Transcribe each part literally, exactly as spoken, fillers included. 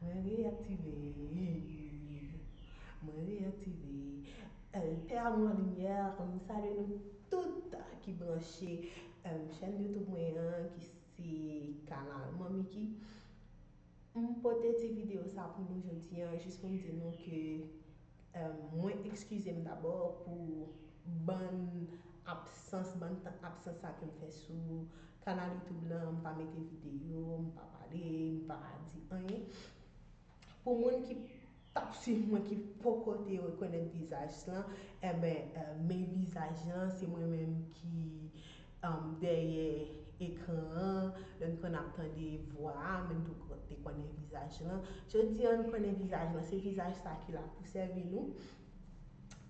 Mwen reyaktive. Mwen reyaktive. Euh, Pè Amou Limyè, m salye nou tout ki branche euh, chèn YouTube mwen an, ki se kanal Manmiki. M pote ti videyo sa pou nou jodi an, jis pou m di nou ke euh, mwen ekskize m dabò pou bann absans, bann tan absans sa ke m fè sou kanal YouTube lan, m pa mete videyo, m pa pale, m pa di anyen. Pou moun ki t ap swiv mwen ki poko te rekonèt vizaj lan, enben, euh, men vizaj lan, se mwen menm ki um, dèyè ekran an, lè n konn ap tande vwa a, men n tou te konnen vizaj lan. Jodi an, n konnen vizaj lan, se vizaj sa ki la pou sèvi nou.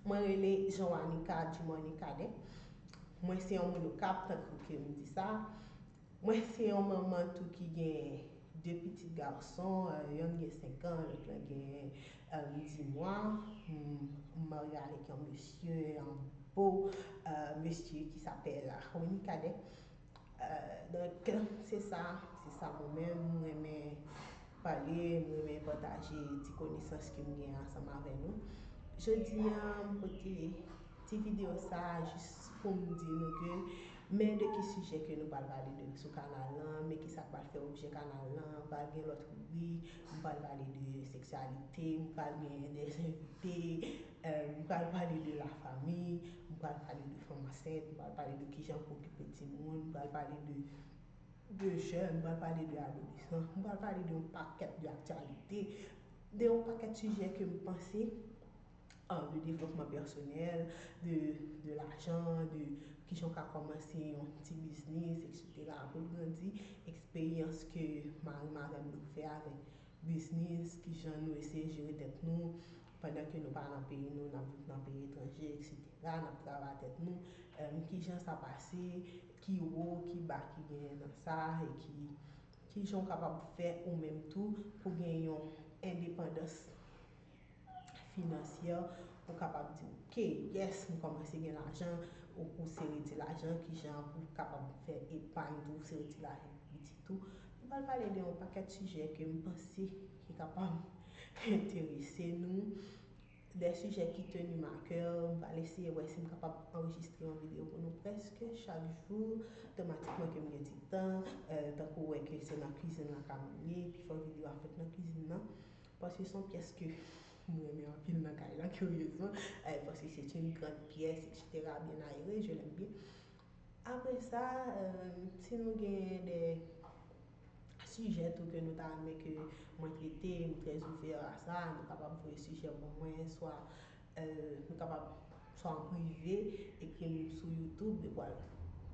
Mwen rele Joanica Dumornay Cadet. Mwen se yon moun Okap, tankou ke m di sa. Mwen se yon manman tou ki gen de pitit gason, euh, yonn gen senk an, lòt lan gen euh, dis mwa. M marye avèk yon mesye, yon bo euh, mesye ki sapèl Rony Cadet. Euh, donk, se sa, se sa mwen menm, mwen renmen pale, mwen renmen pataje ti konesans ke m gen ansanm avè nou. Jodi an, m pote ti videyo sa a jis pou m di nou ke men de ki sijè ke nou pral pale de sou kanal lan, men ki sa k pral fè objè kanal lan, pral gen lòt ribrik, m pral pale de seksyalite, m pral gen de envite, euh, m pral pale de lafanmi, m pral pale de fanm ansent, m pral pale de kijan pou okipe timoun, m pral pale de de jèn, m pral pale de adolesan, m pral pale de yon pakèt de aktyalite, de yon pakèt sijè ke m panse, euh, de devlopman pèsonèl, de, de lajan, de kijan w ka kòmanse yon ti biznis, etsetera. Pou l grandi, eksperyans ke mari m avè m nou fè avèk biznis, kijan nou eseye jere tèt nou pandan ke nou pa nan peyi nou, n ap viv nan peyi etranje, etsetera, n ap travay tèt nou, euh, kijan sa pase, ki wo, ki ba ki genyen nan sa, e ki, kijan w kapab fè ou menm tou pou gen yon endepandans finansyè, ou kapab di, ok, yes, m kòmanse gen lajan, ou, ou sere ti lajan, kijan pou w kapab fè epay tou, sere ti lajan piti tou. Nou pral pale de yon pakèt sijè ke m panse ki kapab enterese nou, de sijè ki tenu m a kè. M pral eseye wè si m kapab anrejistre yon videyo pou nou prèske chak jou, otomatikman ke m gen ti tan, euh, tankou w wè ke se nan kwizin lan ka m ye, pifò videyo a fèt nan kwizin nan, paske se yon pyès ke m renmen anpil nan kay lan, kiryezman, euh, paske se yon gran pyès, etsetera, byen ayere, je l'aime bien. Apre sa, euh, si nou gen de sijè tou ke nou ta renmen ke mwen trete, m trè ouvè a sa, nou kapab voye sijè ban mwen, swa, euh, nou kapab swa an prive, ekri m sou YouTube, epi al,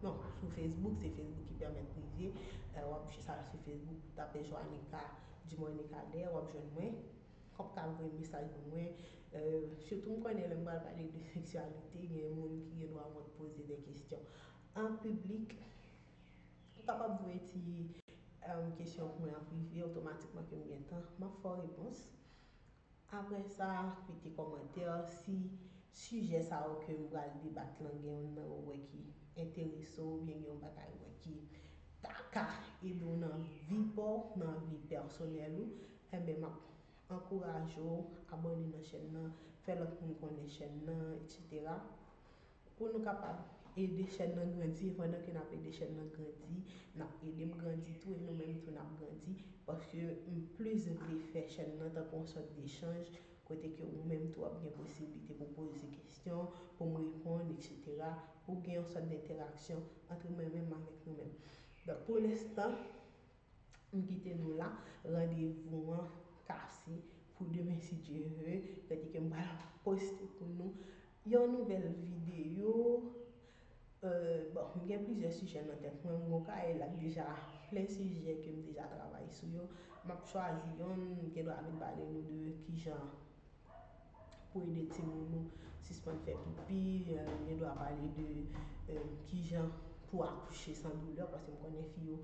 non, sou Facebook, se Facebook ki pèmèt prive, euh, w ap jis al sou Facebook, tape Joanica Dumornay Cadet, w ap jwenn mwen. W ap ka voye mesaj ban mwen. Euh, sitou m konnen lè m pral pale de seksyalite, gen moun ki gen dwa mwen poze de kesyon an piblik. Ou kapab voye ti, euh, kesyon pou mwen an prive, otomatikman ke m gen tan, m ap fè w repons. Apre sa, kite kòmantè si sijè sa yo ke m pral debat lan gen youn nan yo w wè ki enterese w, oubyen gen yon bagay w wè ki ta ka ede w nan vi pa w, nan vi pèsonèl ou, enben, m ap ankouraje w abòne nan chèn nan, fè lòt moun konnen chèn nan, etsetera. Pou nou kapab ede chèn nan grandi, e pandan ke n ap ede chèn nan grandi, n ap ede m grandi tou, e nou menm tou n ap grandi, paske m plis vle fè chèn nan tankou yon sòt dechanj, kote ke ou menm tou w ap gen posiblite pou poze kesyon, pou m reponn, etsetera, pou gen yon sòt dentèraksyon ant mwen menm avèk nou menm. Donk, pou lenstan, m kite nou la. Randevou an kase pou demen, si Dye vle, kote ke m pral poste pou nou yon nouvèl videyo. Euh, bon, m gen plizyè sijè nan tèt mwen. M gon kayè la k deja plen sijè ke m deja travay sou yo. M ap chwazi yonn, m gen dwa vin pale nou de kijan pou ede timoun nou sispann fè pipi, euh, m gen dwa pale de, euh, kijan pou akouche san doulè, paske m konnen fi yo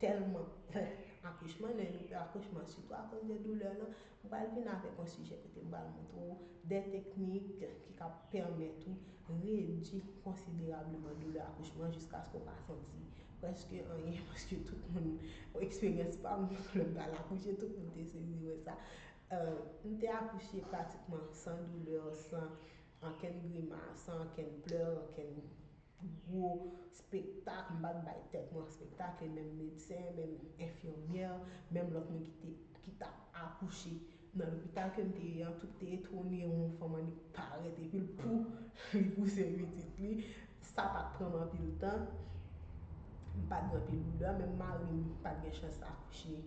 tèlman pè akouchman, lè yo pè akouchman, sitou akoz de doulè lan, m pral vin avèk yon sijè kote m pral montre w de teknik ki ka pèmèt ou redui konsiderableman doulè akouchman jiskaske w pa santi Prèske anyen, paske tout moun, eksperyans pa m, lè m pral akouche, tout moun te sezi wè sa. Euh, m te akouche pratikman san doulè, san ankenn grimas, san ankenn plè, ankenn gwo spektak. M pa t bay tèt mwen an spektak, e menm medsen, menm enfimyè, menm lòt moun ki te, ki t ap akouche nan lopital ke m te ye an, tout te etone, yon fanm annik parèt epi l pou li pouse pitit li. Sa pa t pran m anpil tan. M pa t gen anpil doulè, menm mari m pa t gen chans akouche,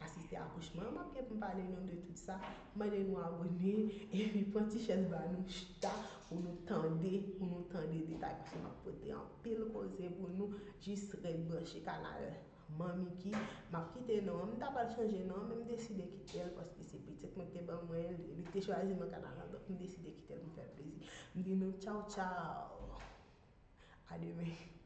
asiste akouchman an. M ap gen pou m pale nou de tout sa. M mande nou abòne, epi pran ti chèz ba nou chita pou nou tande, pou nou tande detay, paske m ap pote anpil koze pou nou. Jis ret branche kanal Manmiki. M ap kite non an. M ta pral chanje non an, men m deside kite l paske se pitit mwen ki te ban mwen l, li te chwazi mwen kanal la, donk m deside kite l pou m fè l plezi. M di nou tchaw tchaw. A demen.